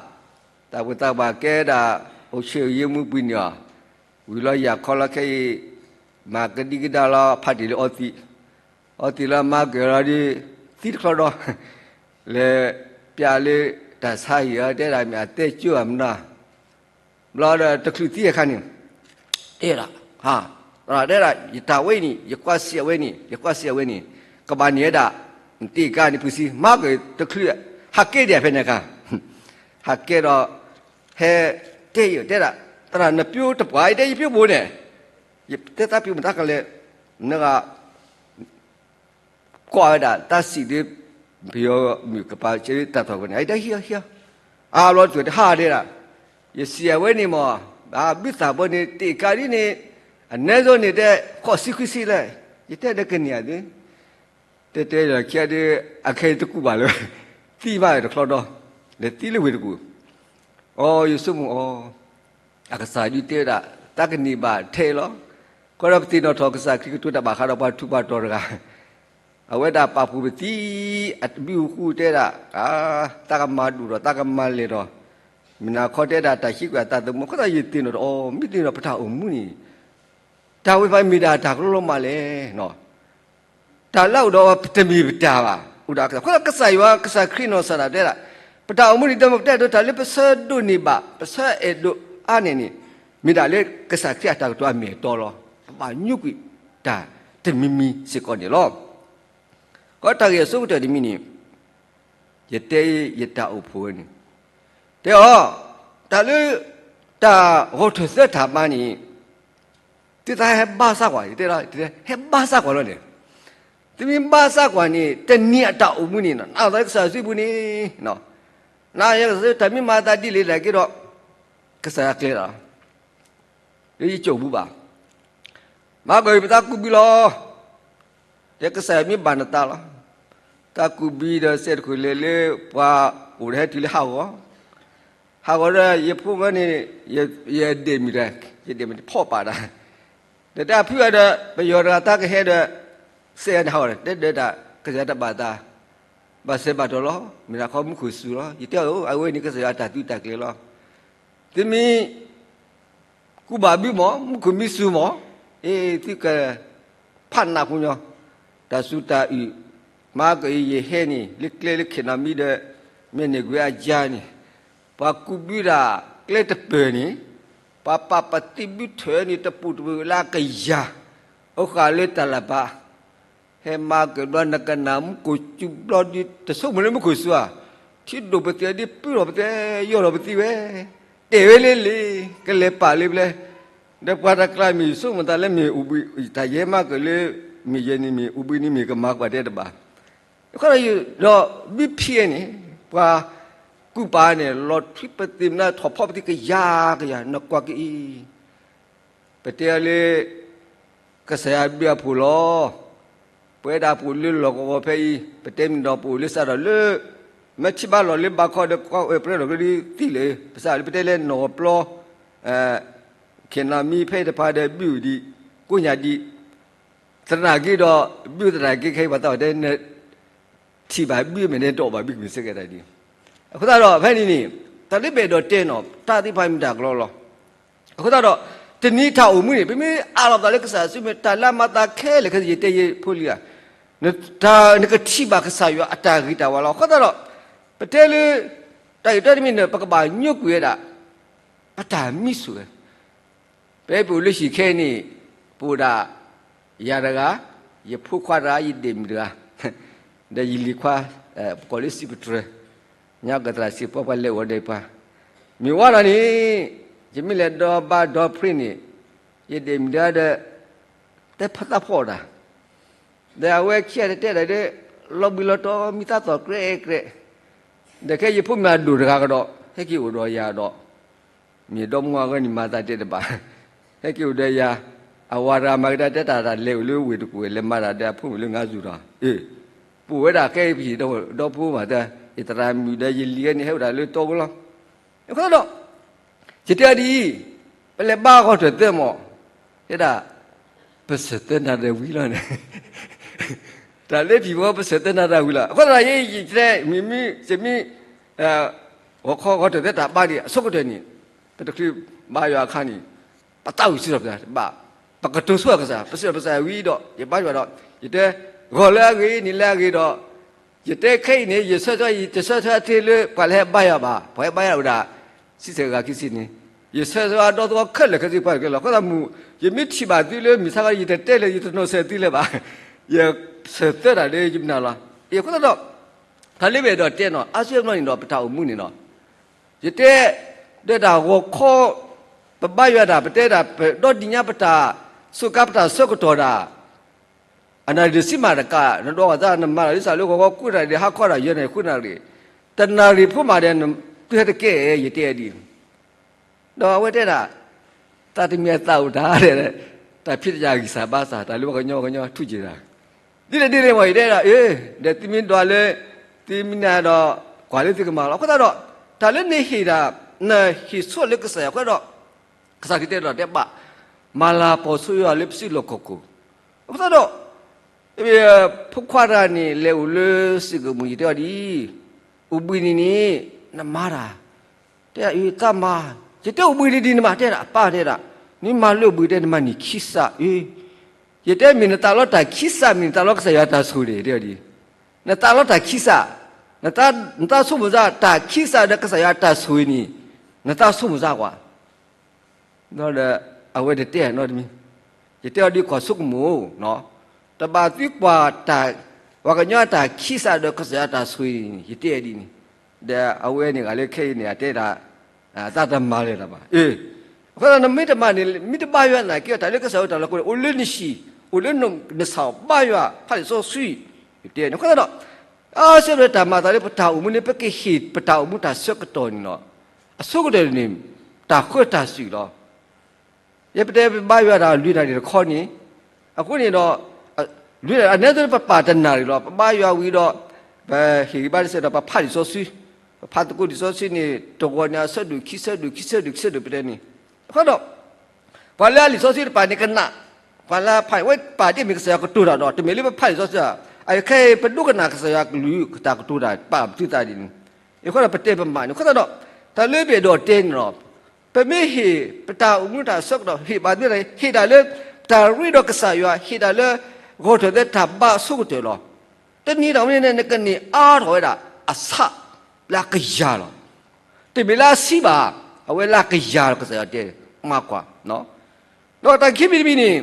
တၢ်အိၣ်ဖှိၣ်သးပှၢ်ကဲဒၣ် အိၣ်ဆိးယ့မူပှ့ၤန့ၢ်အီၤ, ဝံၤလီၤယၤခီလီၤခဲအံၤ, မၤကဒံကဒါလီၤ ဖးတ့ၢ်လၢအီသံး, အီသံးလၢမၤက့ၤလီၤဒီး သံတချီဒီး လဲၤပျးလၢတၢ်ဆါဟံၣ်အီၤ တဲဒၣ်မ့ၢ်အသဲကၠိအမနၤ, ဘျီဒီးတချုးသံအခါန့ၣ် တဲဒၣ်, တဲဒၣ် ယတၢ်ဝဲန့ၣ် ယကွၢ်စံးအဝဲန့ၣ် ယကွၢ်စံးအဝဲန့ၣ် ကဘၣ်န့ၢ်ဝဲဒၣ် တ့ၢ်ကါန့ၣ်ဖုးဆံ မၤက့ၤတချုး ဟးကဲဒံးဖဲန့ၣ်အခါ ဟးကဲဒီး ဟဲတဲယၤ တဲဒၣ် သရၣ်နပျိတပှၢ် ယတဲယပျိဘိန့ၣ် ယတဲသးပျိမတၤကလဲၣ် နဂၤ ကွၢ်ဝဲဒၣ်တၢ်စံးဒ် ပယီၤမုၣ်ကပၤစ့တၢ်ထီၣ်ကန့ၣ် အတဟံးအီၤဟံးအီၤ, အါဘျီတချုးတဟးဒဲဒၣ်, ယစံးအဝဲန့ၣ်မး, ဘုသၣ်ဘီန့ၣ် တ့ၢ်ကါဒ်န့ၣ်, အနဲစိန့ၣ်တဲ ဃိးဆံခွံဆံလဲၣ်, ယတဲဒီးကန့ၢ်ဧါသ့, တဲတဲဒီးခံဂၤဒ် အခဲအံၤတကူၣ်ဘၣ်လၢၤ, သံမးတချီဒီး, လဲၤသံလၢဝ့ၢ်တကူၣ်, အိ ယဆိကမိၣ်အီၤ အကစၢ်ဒုးတဲဝဲဒၣ် တၢ်ကန့ၢ်ဘၣ်ထဲအံၤလီၤ. ဃိဒီးပသ့ၣ်နီၣ်ထီၣ်ကစၢ်ခရံာ်ကတိၤတၢ်ဘၣ်ဃးဒီးပှၤထူးပှၤတီၤတဂၤ, အဝဲဒၣ်ပာ်ဖှိၣ်ပသံ အဘံၣ်အူဃူတဲဒၣ်, တၢ်ကမၤဒိၣ်ဒီးတၢ်ကမၤလဲၢ်ဒီး, မုၢ်နၤခီတဲဒၣ်တၢ်ဟံးကွံာ်အသးသမူ အဃိသတးယသ့ၣ်နီၣ်ထီၣ်အီၤ မ့ၢ်သ့ၣ်နီၣ်ပတၢ်အိၣ်မူန့ၣ် တၢ်ဝဲပမ့ၢ်ဒၣ်တၢ်ကလီလီၤမးလဲၣ်. တၢ်လၢအအိၣ်ဒီးပတမ့ၢ်ပတၢ်ဘၣ်, အိၣ်ဒီးအကစၢ်, အဃိသတးကစၢ်ယွၤ ကစၢ်ခရံာ်နီၢ်ကစၢ်ဒၣ်တဲဒၣ်, ပတၢ်အိၣ်မူန့ၣ် တမ့ၢ်ပတဲဒိးတၢ်လၢပဆၢဒိးန့ၢ်ဘၣ် ပဆၢအဲၣ်ဒိးအါန့ၢ်န့ၣ်, မ့ၢ်ဒၣ်လၢကစၢ်ခရံာ်အတၢ်ကတိၤအမ့ၢ်အတီလီၤ. ပဘၣ်ညိကွံာ်တၢ်တမံၤမံၤစ့ၢ်ကီးန့ၣ်လီၤ. ဃိတၢ်ဂ့ၢ်အဆိကတၢၢ်တမံၤန့ၣ်, ယတဲယတၢ်အိၣ်ဖှိၣ်ဝဲန့ၣ်, တဲအီၤ, တၢ်လၢ တၢ်ဂီၤထၢၣ်သၢထၢၣ်မးန့ၣ် သုသးဟဲဘါစၢ်ကွၢ်, ယတဲလီၤ, ဟဲဘါစၢ်ကွၢ်လီၤန့ၣ်, သုမ့ၢ်ဘါစၢ်ကွၢ်န့ၣ် တနံၤအတၢ်အိၣ်မူန့ၣ် နာ်သးလၢကစၢ်ယွၤစုပူၤန့ၣ်, နာ်ယကစၢ်ယွၤစုတၢ်မ့ၢ်မၤသးဒ်လဲၣ်ဒ်လဲၣ်က့ၤဒီး, ကစၢ်ယွၤကျဲလီၤ, လၢယကၠိၣ်ပူၤဘၣ် မၤကီၢ်အံၤပသးကူးဘုလီၤ. တဲကစၢ်ယွၤမ့ၢ်ဘၣ်နသးလီၤ. တၢ်ကူးဘုဒီးစဲးတခိၣ်လဲၤလၢပှၤအိၣ်ဒီးဟဲတုၤလၢဟးဂီၤ, ဟးဂီၤဒီးယဖိဝဲန့ၣ်, ယဒဲးမုၢ်ဒီး, ယဒဲးမုၢ်ဖီၣ်ပာ်တၢ်, ဒီးတၢ်ဖုအီၤဒီး ပယီၤတဂၤတၢ်ကဟဲဒီး, စဲးန့ၣ်ဟးဂီၤဒီး တဲဒၢးတၢ် ကစၢ်ယွၤတဘၣ်သး, ဘၣ်စဲးဘၣ်တီၤလီၤ. မ့ၢ်ဒၣ်ခီမူခိၣ်စူၤလီၤ. ယတဲအီၤ အဝဲန့ၣ်ကစၢ်ယွၤအတၢ်သုးတၢ်ကျဲၤလီၤ. သုမ့ၢ် ကူးဘၣ်ဘုမး, မူခိၣ်မံစူၤမး, အ့ သုကဖးနးဖိညီ, တၢ်စူၤတၢ်အုး, မၤကီၢ်အံၤယဟဲန့ၣ် လၢကျဲလၢခ့ၣ်နီၤမံဒီး, မ့ၢ်န့ၢ်ကွံာ်အယါန့ၣ်, ပှၤကူးဘုဒၣ်ကျဲတပၢၢ်န့ၣ်, ပှၤပာ်ပသံၣ်ဘုထၢန့ၣ် တပူၤတပူၤလၢအကယၤ, အိၣ်ဃာ်လၢတၢ်လၢပၢ် ဟဲမၤက့ၤဘျီ နကနၣ်မူခိၣ်စူၤဘျီဒီး တဆိကမိၣ်လၢမူခိၣ်စူၤဧါ, ထံဒိၣ်ပသဲးဒ်ပၢၢ်ထီၣ်ပသဲး ယီၢ်ထီၣ်ပသံဝဲ, တဲဝဲလၢလံာ် ကလဲၤပာ်လၢပျဲၢ်, ဒီးပှၤတကျါမ့ၢ်ဆိကမိၣ်သးလၢမ့ၢ်အိၣ်ဘှံး တၢ်ယဲမၤက့ၤလၢ မ့ၢ်ယဲန့ၣ်မ့ၢ်အိၣ်ဘှံးန့ၣ်မ့ၢ် ကမၤကွၢ်တဲတဘၣ်, အဃိဒီး ဒီးဘုဖံးန့ၣ် ပှၤကူးပာ်န့ၣ် လီၤထွံပသံးမနုၤ ထီၣ်ဖီပသံးကယၤကယၤ နကွၢ်ကအံၤ ပတဲအီၤလၢ ကစၢ်ယွၤဘျုးအဖှိၣ်လီၤ. ပဝဲဒၣ်ပအိၣ်လၢလီၢ်ကဝီၤဖဲအံၤ ပတဲမ့ၢ်ဒီးပအိၣ်လၢစးထီၣ်လၢ မ့ၢ်ထံၣ်ဘၣ်လီၢ်လၢဘးခီဒီး ကွၢ်ဝဲပြဲလီၤကဒုသံလၢ ပစးလၢပတဲလၢနီၢ်ပျီ ခ့ၣ်နီၤမံဖဲအံၤတဖၣ်ဒီး ဘုဒံး ကိးညါဒံး သနာ်က့ဒီး ဘုသနာ်က့ခဲအံၤပှၤသးဝဲတဲ နထံၣ်ဘၣ်ဘုမဲာ်န့ၣ် တအီၣ်ဘၣ်ဘုကမ့ၢ်စ့ၢ်ကီးတၢ်ဒ်န့ၣ်, အဃိသတးဒီး ဖဲန့ၣ်န့ၣ် တၢ်လၢပအဲၣ်ဒိးတဲနီၤ တၢ်သ့ၣ်တဖၣ်မ့ၢ်တၢ်ကလီလီၤ. အဃိသတးဒီး တနံၤတၢ်အိၣ်မူန့ၣ် ပမ့ၢ်အးလီၤသးလၢကစၢ်ယွၤစုမ့ၢ်တၢ်လၢအမၤသးခဲလၢာ်ခဲဆ့ ယတဲယဖိလံၤဧါ, နကထံၣ်ဘၣ်ကစၢ်ယွၤအတၢ်ဂ့ၤတၢ်ဝါလီၤ. အဃိသတးဒီး ပတဲလၢ တၢ်အံၤတမံၤန့ၣ် ပကဘၣ်ညိကွံာ်ဝဲဒၣ် ပတၢ်မံဆိၣ်ဂ့ၤ ဖဲပအိၣ်လၢဟံၣ်ခဲအံၤန့ၣ် ပအိၣ်ဒၣ် ယၤတဂၤ, ယဖိခွါတဂၤ, ယဒဲၣ်မုၣ်တဂၤ, ဒီးယလံၤခွါ, ပကိးလၢစံးပတြၢၤ, ညါကသရၣ်စံးပှၤပှၤလဲၤအိၣ်ဒီးပှၤ, မ့ၢ်ဝါဒီးန့ၣ် ယမ့ၢ်လဲၤဒီဘါဒီဖှ့န့ၣ် ယဒဲၣ်မုၣ်တဂၤဒီး တဲဖသးဖီတၢ် ဒီးအဝဲခံဂၤတတဲဒၣ်ဒီး လီၤဘှံးလီၤတီၤ မံသးသီၣ်ကြဲးကြဲး, ဒီးခဲယဖိမုၣ်အဒိၣ်တဂၤကဒီး ဟဲက့ၤအိၣ်ဒီးယၤဒီး မ့ၢ်ဒီမါအဂီၢ်န့ၣ် မၤသးတဲတဘၣ်, ဟဲက့ၤအိၣ်ဒီးယၤ, အဝၤတဂၤမၤကဒါတဲတၢ်တၢ်လဲၤအိၣ်လၢဝ့ၢ်တကူၣ်ဝဲ လဲၤမၤတၢ်ဒီးအဖိမုၣ်လၢငါစူၤဒီး, အ့, ပအိၣ်ဝဲဒၣ်ခဲအံၤပဟံၣ်ဒီဖိမုၣ်မးတၢ်, ယသရၣ်မုၣ်ဒီးယလံၤဂၤန့ၣ် ဟဲအိၣ်ဒၣ်လၢတီခိၣ်လီၤ. အဃိသတးဒီး ယတဲအီၤဒ်အံၤ, ပလဲၤဘါဂီၤထၢၣ်သၢမီၢ်, တဲဒၣ်, ပစၢၢ်သၢနၤဒီးဝံၤလီၤန့ၣ်, တၢ်လၢဖံးဖိပစၢၢ်သၢနၤဒီးဝံၤလီၤ. အဃိသတးဒီး ယဲယတဲ မ့မ့ၢ် ယမ့ၢ် ဂီၤခီဂီၤထၢၣ်သၢတၢ်ဘါန့ၣ် အဆိကတၢၢ်န့ၣ်, ပတချုးဘါယွၤအခါန့ၣ်, ပသးဝံၣ်စံးထီၣ်ပသးတဘၣ်, ပကတိၤဆိအကစၢ်, ပစံးထီၣ်ပသးဝံၤဒီး ယဘါယွၤဒီး, ယတဲ, ဂီၤလၢအဂ့ၤ နံၤလၢအဂ့ၤဒီး, ယတဲခဲအံၤန့ၣ် ယဆၢထၢၣ် ယတဆၢထၢၣ်တ့ၢ်လၢပှၤလၢဟဲဘါယွၤဘၣ်, ပှၤဟဲဘါယွၤအိၣ်ဒၣ် ဆံဆဲးဂၤခံဆံန့ၣ်, ယဆၢထၢၣ်ဒီသဝီခဲလၢာ်ခဲဆ့ပှၤတကဲလီၤ. အဃိသတးမုၢ်, ယမ့ၢ်ထံၣ်ဘၣ်သုလၢမုၢ်ဆါခီ ယတတဲလၢၤ ယတနီၤစဲးသုလၢၤဘၣ်, ယဆၢထၢၣ်တၢ်လၢယမနၤလီၤ. အဃိသတးဒီး တၢ်လၢပအဲၣ်ဒိးတဲနီၤ အါစုအါဘျီန့ၣ်ဒီး ပတၢ်အိၣ်မူန့ၣ်နီၤ, ယတဲ, ဒီးတၢ်ဂီၤခီ ပဘါယွၤဒၣ် ပတဲဒၣ် ပဒီဒံးညါပတၢ်စူးကါ ပတၢ်ဆၢကတီၢ်ဒၣ်, အနၣ်ရံၣ်တဆံမးတကး နဒိးအသး နမၤတၢ်လၢစးလၢဂီၤခီ ဃုနၣ်ရံၣ် ဟါခီဒၣ် ယဲၢ်နၣ်ရံၣ် ဃုနၣ်ရံၣ်, တနၣ်ရံၣ်ဖိမးဒီး နသုဟဲတကဲ, ယတဲဒ်အံၤ, ဒီးအဝဲတဲဒၣ်, သးတမံၤအသးအိၣ်တၢ်, တၢ်ဖံးတၢ်ညၣ်ဂံၢ်စၢ်ဘါစၢ် တၢ်လၢပှၤကညီပှၤကညီထူၣ်က့ၤတၢ်, ဒ်လဲၣ်ဒ်လဲၣ်မ့ၢ် ယတဲဒၣ်, အ့, ဒီးသုမ့ၢ်ဒွးလၢ သုမ့ၢ်နၤဒီး ကွၢ်လၢသုကမၤလီၤ. အဃိသတးဒီး တၢ်လၢနဟ့ၣ်ဒၣ်, နဟ့ၣ်ဆိလၢကစၢ်ယွၤအဃိဒီး ကစၢ်ခရံာ်တဲဒီးတဲဘၣ်, မၤလၤကပီၤဆိယွၤလၢပစုလီၢ်ခီၣ်ခိၣ်, အဃိသတးဒီး ဖိခွါတဂၤန့ၣ် လဲၤအိၣ်လၢစ့ၢ်ကီးမုၢ် ယတဲအီၤဒ်အံၤ, အိၣ်ဘှံးနံၤန့ၣ် နမၤတၢ်, တဲဒၣ်အံၤ သးမၤ, ယတဲအိၣ်ဘှံးနံၤဒ်န့ၣ်မး တဲဒၣ် အပၢ်တဲဒၣ်, နမၤလၢအိၣ်ဘှံးတဲ နမၤနံၣ်ခံစး, အ့, ယတဲမ့ၢ်နသးလီတၢ်ခံစး မ့ၢ်နသးလီကစၢ်ယွၤတၢ်ဆိၣ်ဂ့ၤန့ၣ် တဲအီၤဒ်အံၤ, နသးလီတၢ်ခံစး, နသးဆိကမိၣ်စ့ၢ် တၢ်ခံစးဒီးကစၢ်ယွၤတၢ်ဆိၣ်ဂ့ၤန့ၣ်, နသးဆိကမိၣ်စ့ၢ်ကွၢ် ဒီးအဝဲတတဲနီတမံၤ, ယတဲအီၤဒ်အံၤ ကွၢ်ဆိကမိၣ်, တဘၣ်သံကွၢ်တၢ်, ပှၤကညီတၢ်ခံစးဒီးကစၢ်ယွၤတၢ်ဆိၣ်ဂ့ၤန့ၣ် ယတဲဒ်အံၤန့ၣ်, ဒီးအဝဲန့ၣ်ဂၤလၢခဲအံၤန့ၣ် အတဲဒၣ်, သးတမၤလၢၤတၢ်ဘၣ်, အ့, အဃိသတးနမ့ၢ်တမၤန့ၣ် မ့ၢ်တဘါယွၤနာ်က့ တၢ်လၢကစၢ်ယွၤတၢ်လီၢ်ကိးန့ၣ် အိၣ်လၢနဟံၣ်, အိၣ်လၢနဆၣ်ဘါယွၤ ဖးလံာ်စီဆှံ, ယတဲန့ၣ် အဃိသတးဒီး အါစုအါဘျီတၢ်မၤသးလၢပတၢ်အိၣ်မူန့ၣ် ပကဟ့ၣ်ပတၢ်အိၣ်မူတၢ်ဆၢကတီၢ်န့ၣ်လီၤ. အဆိကတၢၢ်န့ၣ် တၢ်ဃၢတၢ်စူၣ်လီၤ. ယပတဲပဘါယွၤတၢ်လွံၢ်နၣ်ရံၣ်တခီန့ၣ်, အဃိန့ၣ်ဒီး, လွံၢ်နၣ်ရံၣ်အနည်းဆုံး ပပာ်တနၣ်ရံၣ်လီၤ. ပဘါယွၤဝံၤဒီး, ပဟ့ၣ်ဂံၢ်ဘါတစဲးဒီး ပဖးလံာ်စီဆှံ, ပဖးသကိးလံာ်စီဆှံန့ၣ် တဂီၤန့ၣ် အဆၢဒိၣ်ခံဆၢဒိၣ် ခံဆၢဒိၣ် ခံဆၢဒိၣ်ပတဲန့ၣ်, အဃိဒီး ပှၤလၢအလံာ်စီဆှံတပာ်န့ၣ်ကနၣ်, ပှၤလၢအဖးဝဲပာ်ဒ်မ့ၢ်ကစၢ်ယွၤကတိၤတၢ်ဒီး တမ့ၢ်လၢပဖးလံာ်စီဆှံဧါ, အခဲအံၤပဒိကနၣ်ကစၢ်ယွၤကလုၢ်ကထါကတိၤတၢ် ပာ်ပတုာ်သးဒ်န့ၣ်, အဃိဒီးပတဲပမၤန့ၣ် အဃိသတးဒီး, တၢ်လၢပအဲၣ်ဒိးတဲန့ၣ်လီၤ. ပမ့ၢ်ဟ့ၣ်ပတၢ်အိၣ်မူတၢ်ဆၢကတီၢ် ဟ့ၣ်ဘၣ်သုတၢ် ဟ့ၣ်တၢ်လၢ တၢ်ရ့ဒီးကစၢ်ယွၤ ဟ့ၣ်တၢ်လၢ ဂီၤထၢၣ်သၢတၢ်ဘါအဆိကတၢၢ်လီၤ. တနံၤတၢ်ဝဲန့ၣ် နကန့ၢ်အါထီၣ်ဝဲဒၣ် အဆၣ်လၢအကယၤလီၤ. တမ့ၢ်လၢအဆံးဘၣ်, အဝဲလၢအကယၤလီၤ ကစၢ်ယွၤတဲ, မၤကွၢ်, ဒီးတၢ်ခံမံၤတမံၤန့ၣ်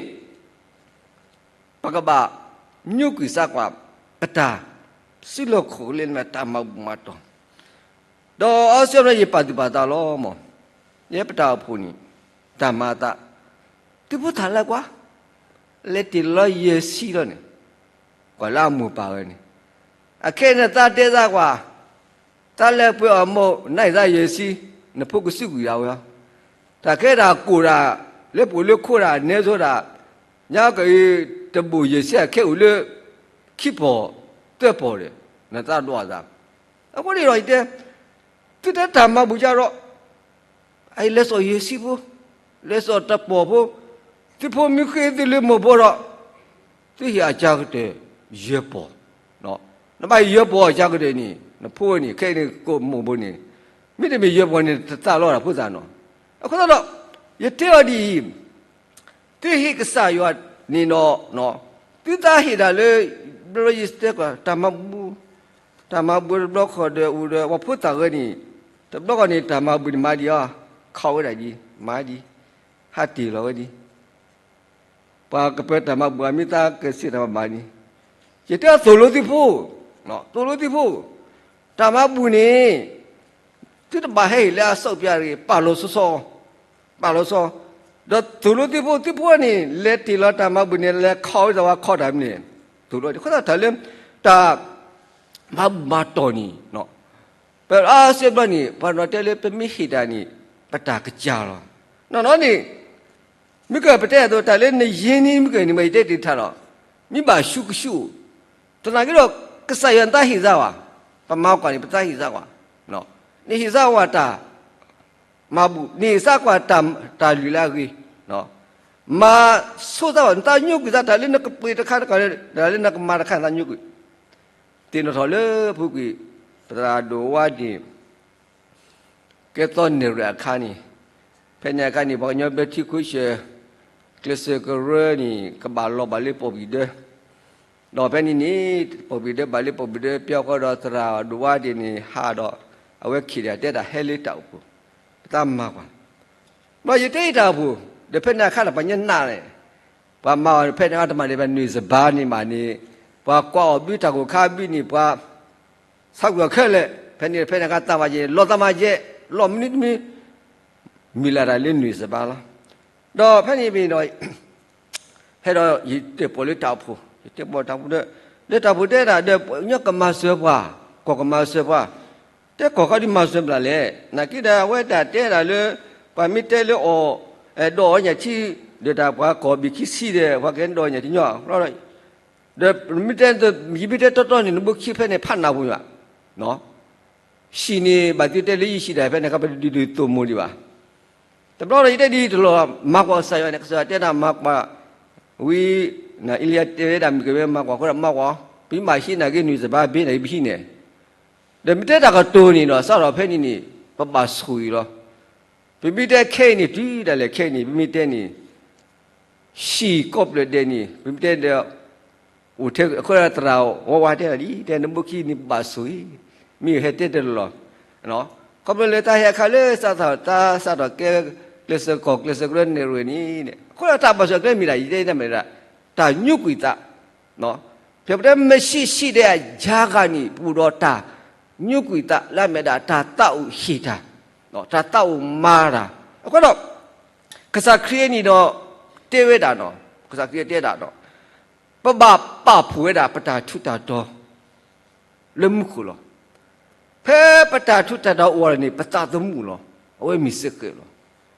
ပကဘၣ်ညိကွံာ်စးကွၢ် ပတၢ်စုလီၢ်ခီၣ်လၢနတၢ်မၤဘူၣ်မၤတီၢ်, ဒီးအါစုအါဘျီယပာ်သူၣ်ပာ်သးလီၤမး, ယဲပတၢ်အိၣ်ဖှိၣ်န့ၣ် တၢ်မၤအသး, သုဖိသၣ်လၢကွၢ်, လဲၤတ့ၢ်လီၤယဲၢ်ဆံလီၤန့ၣ်, ကွၢ်လၢအမိၢ်ပၢ်ဝဲန့ၣ်, အခဲအံၤနသးတဲသးကွၢ်, သးလဲၤပှ့ၤအီၣ်မိၢ် နအံၤသးယဲၢ်ဆံ, နဖိကစူးကွံာ်ဒၣ်ဝဲလီၤ. တၢ်ခဲဒၣ်ကိၣ်ဒၣ် လၢပအိၣ်လၢခိဒၣ်နဲဆိဒၣ်, ညါကအံၤ တဘိၣ်ယဲၢ်ဆံ အခဲအိၣ်လၢ ခံပီၢ် သၢပီၢ်ဒီး နသးဒွးသး, အဃိန့ၣ်ဒီးယတဲ, သုတၢ်မၤဘူၣ်ယၤဒီး အအံၤလဲၤစိာ်ယဲၢ်ဆံဖိ, လဲၤစိာ်တပီၢ်ဖိ, သုဖိမ့ၢ်ဃ့သုလၢမိၢ်ဖိဒီး, သုဟ့ၣ်အကၤကတၢၢ်ယဲၢ်ပီၢ်, နဘၣ်ဟ့ၣ်ယဲၢ်ပီၢ်အကၤကတၢၢ်န့ၣ် နဖိဝဲန့ၣ် ခဲအံၤန့ၣ်ကိးမိၢ်ဖိန့ၣ်, မ့တမ့ၢ်ယဲၢ်ပီၢ်န့ၣ် တသးလီတၢ်ဖိသၣ်နီၤ. အဃိသတးဒီး ယတဲအီၤဒ်အံၤ, သုဟ့ၣ်ကစၢ်ယွၤန့ၣ်ဒီး, သုသးဟ့ၣ်ဒၣ်လၢ, ဘျီယတဲကွၢ် တၢ်မၤဘူၣ်, တၢ်မၤဘူၣ်တဘျီဃီဒီးအိၣ်ဒီး ပှၤဖိသၣ်ဂၤန့ၣ်, တဘျီဃီန့ၣ် တၢ်မၤဘူၣ်န့ၣ်မၤဒံးအီၤ, ခီဝဲဒၣ်ဒံး, မၤဒံး, ဟးတ့ၢ်လီၤဝဲဒံး ပှၤကပၢတၢ်မၤဘူၣ်အမ့ၢ်သးကစ့ၢ်တၢ်မၤဘၣ်န့ၣ်, ယတဲအီၤသိၣ်လိသံဖိ, သိၣ်လိသံဖိ, တၢ်မၤဘူၣ်န့ၣ်, သုတဘၣ်ဟဲဟ့ၣ်လၢအစီးပျါတဂ့ၤ, ပာ်လီၤစီစီ, ပာ်လီၤစီ, ဒီးသိၣ်လိသံဖိ သံဖိန့ၣ် လဲၤတ့ၢ်လီၤတၢ်မၤဘူၣ်န့ၣ် လဲၤခီဝဲဒၣ်ဝဲခီတၢ်မနုၤန့ၣ်, သိၣ်လိအဃိသတးလၢ, တၢ်မၤဘူၣ်မၤတီၢ်န့ၣ် ပအါစ့ဘျီန့ၣ် ပှၤနီၤတဲလၢပမ့ၢ်ဟ့ၣ်တၢ်န့ၣ်, ပတၢ်ကစၢ်လီၤ. နီၢ်နီၢ်န့ၣ်, မ့ၢ်ကပတဲအသိး တၢ်လၢနယ့န့ၣ် မ့ၢ်ကန့ၣ် မ့ၢ်ယတဲတ့ၢ်တထါလီၤ. မ့ၢ်ဘၣ်ဆူကဆူၣ်, သနာ်က့ဒီး, ကစၢ်ယွၤနတၢ်ဟ့ၣ်စါဝဲ, ပမၤကွၢ်န့ၣ် ပတၢ်ဟ့ၣ်စါဝဲ, နဟ့ၣ်စါဝဲတၢ် မၤဘူၣ်, နဟ့ၣ်စါကွၢ်တၢ်လုၢ်လၢအဂ့ၤ, မၤဆိသးဘၣ် နတၢ်ညိကွံာ်သး တၢ်လၢနကပှ့ၤတခါတခါ, တၢ်လၢနကမၤတခါ နတၢ်ညိကွံာ်, သ့ၣ်နီၣ်ထီၣ်လၢပူၤကွံာ်, ပသရၣ်ဒိၣ်ဝါဒ့ၣ် ကဲသီနဲၣ်ရွဲၣ်အခါန့ၣ်, ဖဲန့ၣ်အခါန့ၣ် ပှၤကညီဘျၢထံခဝ့ၡၢၣ်, ကျဲးစၢးကရၢန့ၣ် ကဘၣ်လီၤဘၣ်လၢပီၣ်ပံၤဒၢ, ဒီးဖဲန့ၣ်န့ၣ်, ပီၣ်ပံၤဒၢဘၣ်လၢပီၣ်ပံၤဒၢ ပျီဃီဒီးသရၣ်ဒိၣ်ဝါဒ့ၣ်န့ၣ် ဟးဒီး, အဝဲခံးဒၣ်တဲဒၣ်ဟဲလၢတၢ်အိၣ်ဖှိၣ်, ပတၢ်မၤကွၢ်, ဘျီယတဲအံၤတၢ်အိၣ်ဖှိၣ်, ဒီးဖဲန့ၣ်အခါန့ၣ် ပှၤညါနးလဲၣ်, ပှၤမၤအီၤဖဲန့ၣ်အတမံၤန့ၣ် ပနွံစဘါန့ၣ်မးန့ၣ်, ပှၤကွၢ်အီၤဘုတၢ်ကိၢ်ခါဘုန့ၣ် ပှၤ ဆါကွံာ်အီၤခဲလၢာ်, ဖဲန့ၣ်ဖဲန့ၣ်အခါတၢ်မၤယဲၢ် လီၤတၢ်မၤယဲၢ်, လီၤမနုၤတမံၤ, မုၢ်လၢ်တၢ်လၢနွံစဘါလီၤ. ဒီးဖဲန့ၣ်မ့ၢ်ဒီး, ဟဲဒီးယတဲပီၣ်လၢတၢ်အိၣ်ဖှိၣ်, ယတဲပီၣ်တၢ်အိၣ်ဖှိၣ်ဒီး, လၢတၢ်အိၣ်ဖှိၣ်တဲဒၣ်ဒီး ပှၤကညီကမၤစၢၤပှၤ, ကီၢ်ကမၤစၢၤပှၤ, တဲကီၢ်ခီဒုးမၤစၢၤပှၤလဲၣ်, နာ်က့ဒီးအဝဲဒၣ်တဲဒၣ်လၢ, ပှၤမ့ၢ်တဲလၢအီၤ, ဒီးအီၣ်ညၣ်ထံ, ဒီးတၢ်ပှၤကီၢ်ဘ့ၣ်ခံဆံဒီး ပှၤကဲဒီးအီၣ်ညၣ်ထံညီ, ဒီး, ဒီးမ့ၢ်တဲ, ယမ့ၢ်တဲတီတီန့ၣ် နဘိခံဖဲန့ၣ်ဖးနးပူၤယွၤ, ဟံၣ်န့ၣ် ဘၣ်သုတဲလၢယဟံၣ်ဒၣ်ဖဲန့ၣ် ကပဒုးဒုးသိၣ်မိၢ်ဒံးဘၣ်. တဘျီဒီးယတဲဒ်တလီၤ, မၤကွၢ်ကစၢ်ယွၤန့ၣ် ကစၢ်ယွၤတဲဒၣ်မၤကွၢ်, ဝံၤ, အ့လံယၤတဲဝဲဒၣ်မုၢ်ကမဲမၤကွၢ်အဃိဒီးမၤကွၢ်, ပမ့ၢ်ဟံးနာ်က့နွံစဘါဘ့ၣ်န့ၣ် ပဟံးန့ၣ်, ဒီးမ့ၢ်တဲတၢ်ကတိၤန့ၣ်ဒီး စးထီၣ်ဖဲန့ၣ်န့ၣ် ပဘၣ်ဆိၣ်ဂ့ၤလီၤ. ပမ့ၢ်တဲခဲအံၤန့ၣ် တုၤဒၣ်လဲာ်ခဲအံၤန့ၣ် ပမ့ၢ်တဲန့ၣ် ဟံၣ်ကိးဖျၢၣ်ဒဲးန့ၣ် ပမ့ၢ်တဲဒီး, အိၣ်ထဲအဃိသရၣ်ဝါဝါတဲဒၣ်ဒ်တဲ နဘိခံန့ၣ်ဘၣ်ဆိၣ်ဂ့ၤ, မ့ၢ်ဟဲတဲတလီၤ, ခီဖျိလၢတၢ်ဟဲအခါလၢစးထီၣ်တၢ်စးထီၣ်ကဲ, ကျဲးစၢးကီၢ်ကျဲးစၢးကရၢန့ၣ်ရ့ၣ်န့ၣ်, အဃိဒီးတၢ်ဘၣ်ဆိၣ်ဂ့ၤကျဲမ့ၢ်ဒၣ် ယတဲဒၣ်မ့ၢ်ဒၣ်, တၢ်ညိကွံာ်သး, ဖဲပတဲမ့ၢ်ဆံးဆံးဒဲးအယါဂၤန့ၣ် ပအိၣ်ဒီးတၢ်ညိကွံာ်သးလၢအမ့ၢ်ဒၣ်တၢ်သးအိၣ်ဟ့ၣ်တၢ်, တၢ်သးအိၣ်မၤတၢ်, အဃိဒီး ကစၢ်ခရံာ်န့ၣ်ဒီး တဲဝဲဒၣ်နီၤ, ကစၢ်ခရံာ်တဲဒၣ်ဒီး, ပဘၣ်ပာ်ဖှိၣ်ဝဲဒၣ်ပတၢ်ထူးတၢ်တီၤ လၢမူခိၣ်လီၤ. ဖဲပတၢ်ထူးတၢ်တီၤအိၣ်ဝဲန့ၣ် ပသးသမူလီၤ. အဝဲမ့ၢ်စ့ၢ်ကီးလီၤ.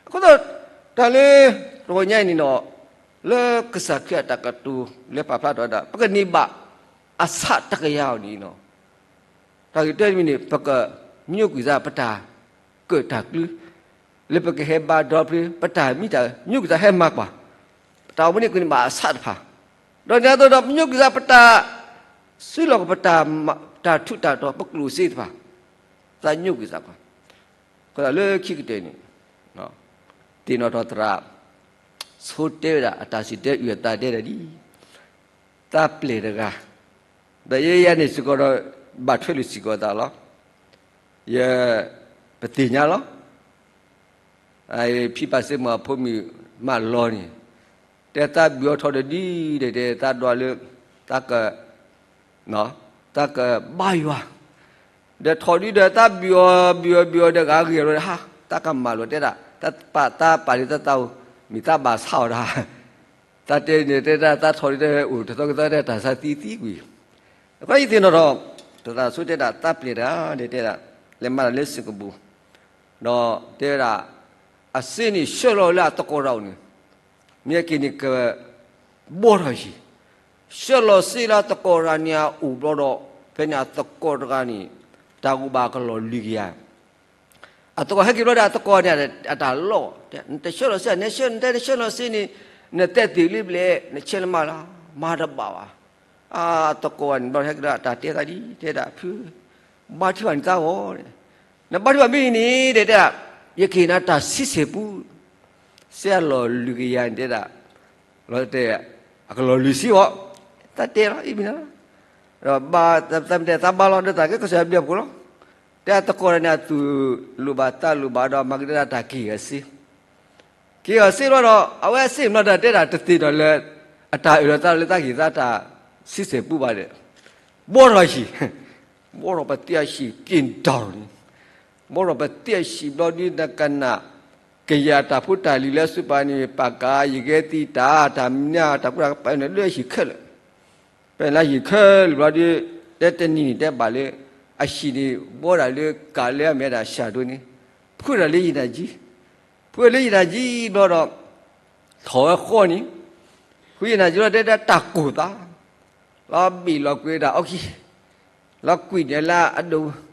အဃိသတး တၢ်လၢ တဂီၤညါအံၤန့ၣ်ဒီး လၢကစၢ်ခရံာ်အတၢ်ကတိၤလၢပာ်ဖျါထီၣ်ဝဲဒၣ် ပကန့ၢ်ဘၣ်အဆၣ်တကယၤအီၤန့ၣ်လီၤ. တၢ်ဂ့ၢ်တမံၤန့ၣ် ပကညိကွံာ်သးပတၢ်ကၢၣ်တၢ်ကျူ လၢပကဟဲဘါဒီဖျၢၣ် ပတၢ်မံတၢ်ညိကွံာ်သးဟဲမၤကွၢ် ပတၢ်အိၣ်မူန့ၣ်ကန့ၢ်ဘၣ်အဆၣ်တဖၣ်, ဒီးန့ၣ်အသိးဒီး ပညိကွံာ်သးပတၢ်စုလီၢ်ကပတၢ် တၢ်ထူးတၢ်တီၤ ပကျိၣ်စ့တဖၣ်, သးညိကွံာ်သးကွၢ်, လၢခံကတၢၢ်န့ၣ် သ့ၣ်နီၣ်ထီၣ်သရၣ် ဆိတဲဝဲဒၣ် အတၢ်စံၣ်တဲအုၣ်အသးတဲဒၣ်ဒ် သးပျဲၢ်တဂၤ, ဒီးယဲယၤန့ၣ်စ့ၢ်ကီးဒီး ဘၣ်ထွဲလိာ်စ့ၢ်ကီးသးလီၤ. ယ ပသ့ၣ်ညါလီၤ. ဖံပၢ်စ့မုၢ်အဖိမုၣ်မးလီၤန့ၣ်, တဲသးဘုၣ်အီၤထီၣ်ဒီးဒ်ဒီး တဲသးဒွးလၢ သးက သးကဘါယွၤ, ဒီးထီၣ်ဒ်ဒီးသးဘုၣ်အီၤ ဘုၣ်အီၤ ဘုၣ်အီၤဒီး ဂၤဂ့ၤအီၤဒီး ဟါ သးကမၤလိာ်တဲဒၣ် သးပာ် သးပာ်လံသးသးဧိၤ မ့ၢ်သးဘၣ်ဆါအီၤတၢ် သးတဲန့ၣ်တဲဒၣ် သးထီၣ်ဒ်ဒီး အိၣ်တသီကသီတဲတၢ်ဆါသံသံကွံာ်, အဃိယသ့ၣ်နီၣ်ထီၣ် တသးဆိတဲဒၣ် သးပျဲၢ်တဂၤန့ၣ်တဲဒၣ် လဲၤမၤတၢ်လၢစ့ၢ်ကပူၤ, ဒီးတဲဝဲဒၣ် အစ့န့ၣ် ဆှၢလီၤလၢအသကိးတဂၤအအိၣ်န့ၣ်, မ့ၢ်က့ၤန့ၣ်က ဘီထီၣ်ယံၤ, ဆှၢလီၤစ့လၢအသကိးတဂၤန့ၣ်အအိၣ်ဘျီဒီး ဖဲန့ၣ်အသကိးတဂၤန့ၣ် တၢ်ဂိၢ်ဘၣ်ကလီၤလွံၢ်ကယၤ, အသကိးဟဲက့ၤဘျီဒီး အသကိးန့ၣ် အတၢ်လီၢ်, နတဆှၢလီၤစ့ နဆှၢ နတဲနဆှၢလီၤစ့န့ၣ် နတဲသ့လံဘျဲၣ် နဆှၢလၢမးလၢ မၤတဘၣ်ဘၣ်, အသကိးန့ၣ်ဘျီဟဲက့ၤဒီး အတၢ်တဲသးဒ် တဲဒၣ်ဖု ဘါထုကဖၣ်န့ၣ်သးဂီၢ်, နဘါထုကဖၣ်မ့ၢ်အံၤန့ၣ် တဲဒၣ် ယကဟ့ၣ်နၤတၢ်ဆံဆဲၣ်ပူ စ့အလီၢ်လွံၢ်ကယၤန့ၣ်တဲဒၣ်, လီၤတဲာ်, အကလီၤလုၢ်ဆံးအီၤ, သးတဲလီၤ အံၤမံၤလီၤ, ဒီးဘၣ်သးမ့ၢ်တဲသးဘါလီၤ ဒီးသးကဲကစၢ်ယွၤဘျုးအဖှိၣ်လီၤ. တဲအသကိးတၢ်န့ၣ် အသူၣ်လိၣ်ဘၣ်သးလိၣ်ဘၣ်ဒီး မၤကဒါတၢ်က့ၤဂီၤစ့ က့ၤဂီၤစ့လီၤဒီး အဝဲအစ့ၣ်ဘျီဒီး တဲဒၣ်တသ့ၣ်နီၣ်လၢ အတၢ်အၢၣ်လီၤသးလၢတၢ်ဂ့ၢ်သးတၢ်ဆံဆဲၣ်ပူဘၣ်ဒီး ဘှီထီၣ်ဟံၣ်, ဘှီထီၣ်ပသံအဟံၣ်က့ၤဒီးန့ၣ်, ဘှီထီၣ်ပသံအဟံၣ်ဘျီဒီး နကနၣ် ကယၤတၢ်ဖိတၢ်လံၤလၢအစူးပာ်န့ၣ် ပာ်ကၤယကဲသံတၢ် တၢ်မနုၤတၢ်ဖိတၢ်ကပၤန့ၣ် လၢအဟံၣ်ခဲလၢာ် ဖဲလၢဟံၣ်ခဲလၢာ်ဘျီဒီး တဲတနံၤန့ၣ်တဲဘၣ်လၢ အဟံၣ်န့ၣ် ဘှီဒၣ်လၢကးလၢအမ့ၢ်ဒၣ်စၢ်ဒိၣ်န့ၣ် ဖုးဒၣ်လၢယံာ်နၢ်ကံ, ဖုးလၢယံာ်နၢ်ကံဘျီဒီး ထီၣ်ဝဲဃီန့ၣ်, ဃုယံာ်နၢ်ကံလီၤတဲဒၣ်တၢ်ကိၢ်သး, လီၤဘ့ၣ်လီၤကွံာ်ဒၣ်အီခံ, လီၤကွံာ်န့ၣ်လၢအဒိၣ်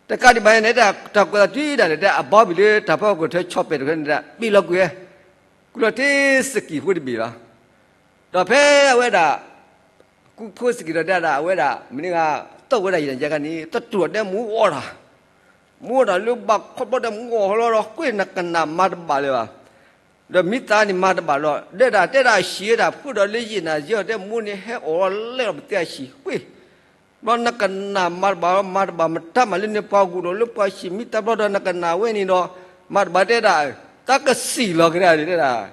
တကးဒံးဘၣ်န့ၣ် တၢ်ကိၢ်သးတုၤဒၣ်လဲာ် တဲအဘီဘံၣ်လၢတၢ်ဖီခိၣ်ထၢဆီၣ်ပဲာ်တဖျၢၣ်န့ၣ်ဒၣ် ဘ့ၣ်လီၤကွံာ်ဝဲ, ကူၣ်လီၤထံစကံၢ်ဖိတဘ့ၣ်လီၤ. ဒီးဖဲအဝဲဒၣ် ကူၣ်ဖိစကံၢ်ဒီးတဲဒၣ် အဝဲဒၣ် မ့ၢ်န့ၢ်ဂၤ သီၣ်ဝဲဒၣ်ယံာ်နၢ်ကံခါန့ၣ် တတူၢ်အီၤတဲမူအီၣ်တၢ်, မူအီၣ်တၢ်လၢဘၣ်ခီဘျီတဲမူအီၣ်လီၤဒီး ကွ့ၢ်နကနၣ်မၤတဘၣ်လၢၤဘၣ် ဒီးမံသးန့ၣ်မၤတဘၣ်လီၤ. ဒီးဒၣ်တဲဒၣ်အဟံၣ်ဝဲဒၣ် ဖုးဒီးလၢယံာ်နၢ်ကံအီၤတဲမူန့ၣ် ဟဲအီၣ်လီၤလဲလီၤပသံအဟံၣ်ကွ့ၢ်, ဘျီနကနၣ်မၤတဘၣ်လီၤ မၤတဘၣ်မတၤမးလၢန့ၣ် ပှၤဂုာ်ဒီးလၢပှၤဟံၣ်မံသးဘျီဒီး နကနၣ်ဝဲန့ၣ်ဒီး မၤတဘၣ်တဲဒၣ် သးကစံၣ်လီၤကဒါန့ၣ်တဲဒၣ်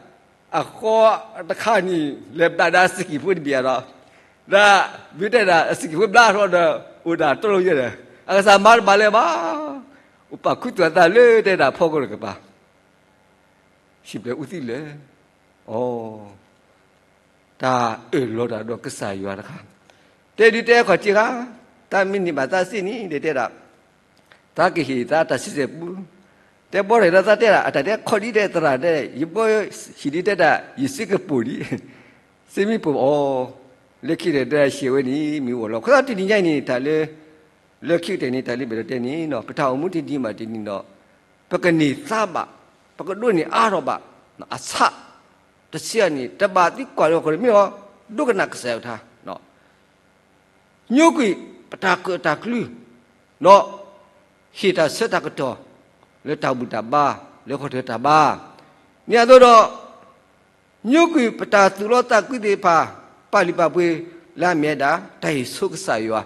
အဃီတခါန့ၣ် လဲၤဘျးဒၣ်စကံၢ်ဖိတဘ့ၣ်ဒီး, ဒီး မ့ၢ်တဲဒၣ် အစကံၢ်ဖိဘျါထီၣ်ဒီး အိၣ်ဒၣ်တလိၣ်ယဲၢ်ဒီး အကစၢ်မၤတဘၣ်လၢၤဘၣ်, အိၣ်ပာ်ခူသူၣ်အသးလၢတဲဒၣ်ဖီခိၣ်တကပၤ ဟံၣ်ဖျၢၣ်အူသံလၢာ်, အိ တၢ်အၢၣ်လီၤတၢ်ဒီးကစၢ်ယွၤတခါ, တဲဒုးတဲခီၣ်ထံးခါ, တၢ်မ့ၢ်န့ၢ်ဘၣ်သးစ့ၢ်န့ၣ် တဲဒၣ် သးကဟ့ၣ်သးတၢ်ဆံဆဲၣ်ပူ, တဲဘီထီၣ်ဒီးသးတဲဒၣ် အတၢ်တဲခီၣ်ဒ်တဲသရၣ်တဲ ယဘီဟံၣ်ဒ်တဲဒၣ် ယစ့ကပိာ်ဒ်, စ့မ့ၢ်ပိာ်အီၤ, လၢခံကတၢၢ်တဲဒၣ်ဟံၣ်ဝဲန့ၣ် မ့ၢ်အိၣ်လီၤ ခီသီတနံၤညါအံၤန့ၣ် တၢ်လၢ လၢခံကတၢၢ်န့ၣ် တၢ်လၢဘၣ်ဒီးတဲန့ၣ်နီၤ ပတၢ်အိၣ်မူတနံၤဘၣ်တနံၤဒီး ပကန့ၢ်သါဘၣ်, ပကဒိးန့ၢ်အါထီၣ်ဘၣ်, အဆၣ်တဆံးအန့ၣ် တဘၣ်သံကွၢ်လၢဟီၣ်ခိၣ်န့ၣ်မ့ၢ်အီၤ ဒိကနၣ်ကစၢ်ယွၤကထါ ညိကွံာ်ပတၢ်ကၢၣ်တၢ်ကျူ, ဒီးဟ့ၣ်တၢ်ဆၢတၢ်ကတီၢ် လၢတၢ်ဘူၣ်တၢ်ဘါ လၢဟီၣ်ခိၣ်တၢ်ဘါ, န့ၣ်အသိးဒီး ညိကွံာ်ပတၢ်သူၣ်လီသးကွံသ့ၣ်တဖၣ် ပာ်လုၢ်ပာ်ပှ့ၤ လၢအမ့ၢ်ဝဲဒၣ် တၢ်ဟ့ၣ်ဆိကစၢ်ယွၤ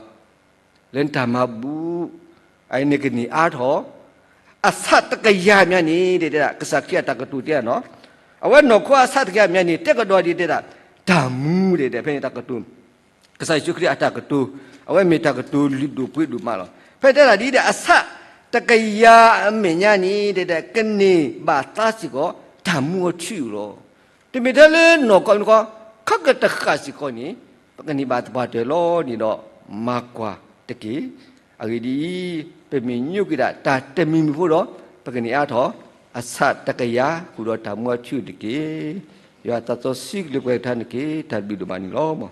လၢနတၢ်မၤဘူၣ်, အန့ၣ်ကန့ၢ်အါထီၣ်, အဆၣ်တကယၤမးန့ၣ် တဲဒၣ် ကစၢ်ခရံာ်အတၢ်ကတိၤတဲဒၣ်နီၤ, အဝဲနီၢ်ခိအဆၣ်တကယၤမးန့ၣ် တဲကဒီးဒ်တဲဒၣ် တၢ်မူဒ်တဲ ဖဲန့ၣ်တၢ်ကတိၤ ကစၢ်ယ့ၣ်ၡူးခရံာ်အတၢ်ကတိၤ, အဝဲမ့ၢ်တၢ်ကတိၤလုၢ်ဒိၣ်ပှ့ၤဒိၣ်မးလီၤ. ဖဲတဲဒၣ်ဒ်ဒီး အဆၣ်တကယၤအမဲာ်ညါန့ၣ် တဲဒၣ် ကန့ၢ်ဘၣ်သါစ့ၢ်ကီး တၢ်မူအထူအယိာ်လီၤ. တမ့ၢ်ထဲလၢနီၢ်ကီၢ်မ့ၢ်တခီ, ခဲကတဃၣ်စ့ၢ်ကီးန့ၣ် ပကန့ၢ်ဘၣ်သပှၢ်တၢၢ်လီၤန့ၣ်ဒီး မၤကွၢ်တက့ၢ်. အဂ့ၢ်ဒ်အံၤ, ပမ့ၢ်ညိကွံာ်ဒၣ်တၢ်တမံၤမံၤဖိဒီး ပကန့ၢ်အါထီၣ် အဆၣ်တကယၤ ဃုာ်ဒီးတၢ်မူအထူအယိာ်တက့ၢ်. ယွၤသးစီဆှံကလုၢ်ပှဲၤကထါန့ၣ်က့ၤ တၢ်ဘျုးဒိၣ်မးန့ၣ်လီၤ.